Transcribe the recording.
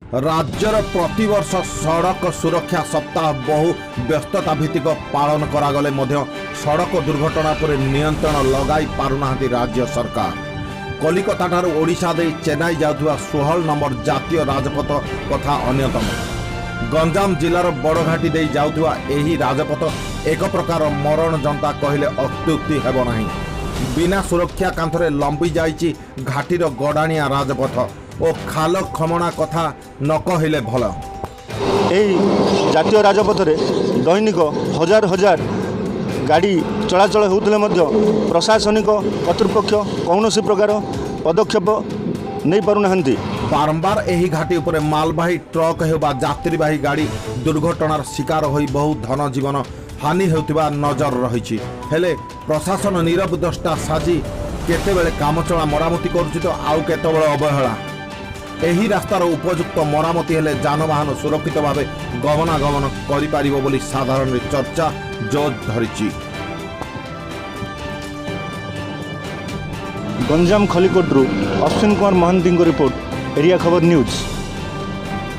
ରାଜ୍ୟର ପ୍ରତିବର୍ଷ ସଡ଼କ ସୁରକ୍ଷା ସପ୍ତାହ ବହୁ ବ୍ୟସ୍ତତା ଭିତ୍ତିକ ପାଳନ କରାଗଲେ ମଧ୍ୟ ସଡ଼କ ଦୁର୍ଘଟଣା ଉପରେ ନିୟନ୍ତ୍ରଣ ଲଗାଇ ପାରୁନାହାନ୍ତି ରାଜ୍ୟ ସରକାର। କଲିକତାଠାରୁ ଓଡ଼ିଶା ଦେଇ ଚେନ୍ନାଇ ଯାଉଥିବା 16 ନମ୍ବର ଜାତୀୟ ରାଜପଥ କଥା ଅନ୍ୟତମ। ଗଞ୍ଜାମ ଜିଲ୍ଲାର ବଡ଼ଘାଟି ଦେଇ ଯାଉଥିବା ଏହି ରାଜପଥ ଏକ ପ୍ରକାର ମରଣ ଯନ୍ତା କହିଲେ ଅତ୍ୟୁକ୍ତି ହେବ ନାହିଁ। ବିନା ସୁରକ୍ଷା କାନ୍ଥରେ ଲମ୍ବି ଯାଇଛି ଘାଟିର ଗଡ଼ାଣିଆ ରାଜପଥ ଓ ଖାଲ ଖମଣା କଥା ନ କହିଲେ ଭଲ। ଏହି ଜାତୀୟ ରାଜପଥରେ ଦୈନିକ ହଜାର ହଜାର ଗାଡ଼ି ଚଳାଚଳ ହେଉଥିଲେ ମଧ୍ୟ ପ୍ରଶାସନିକ କର୍ତ୍ତୃପକ୍ଷ କୌଣସି ପ୍ରକାର ପଦକ୍ଷେପ ନେଇପାରୁନାହାନ୍ତି। ବାରମ୍ବାର ଏହି ଘାଟି ଉପରେ ମାଲବାହୀ ଟ୍ରକ୍ ହେଉ ବା ଯାତ୍ରୀବାହୀ ଗାଡ଼ି ଦୁର୍ଘଟଣାର ଶିକାର ହୋଇ ବହୁ ଧନ ଜୀବନ ହାନି ହେଉଥିବା ନଜର ରହିଛି। ହେଲେ ପ୍ରଶାସନ ନୀରବ ଦ୍ରଷ୍ଟା ସାଜି କେତେବେଳେ କାମଚଳା ମରାମତି କରୁଛି ତ ଆଉ କେତେବେଳେ ଅବହେଳା। ଏହି ରାସ୍ତାର ଉପଯୁକ୍ତ ମରାମତି ହେଲେ ଯାନବାହନ ସୁରକ୍ଷିତ ଭାବେ ଗମନାଗମନ କରିପାରିବ ବୋଲି ସାଧାରଣରେ ଚର୍ଚ୍ଚା ଜୋର ଧରିଛି। ଗଞ୍ଜାମ ଖଲିକୋଟରୁ ଅଶ୍ୱିନ କୁମାର ମହାନ୍ତିଙ୍କ ରିପୋର୍ଟ, ଏରିଆ ଖବର ନ୍ୟୁଜ୍।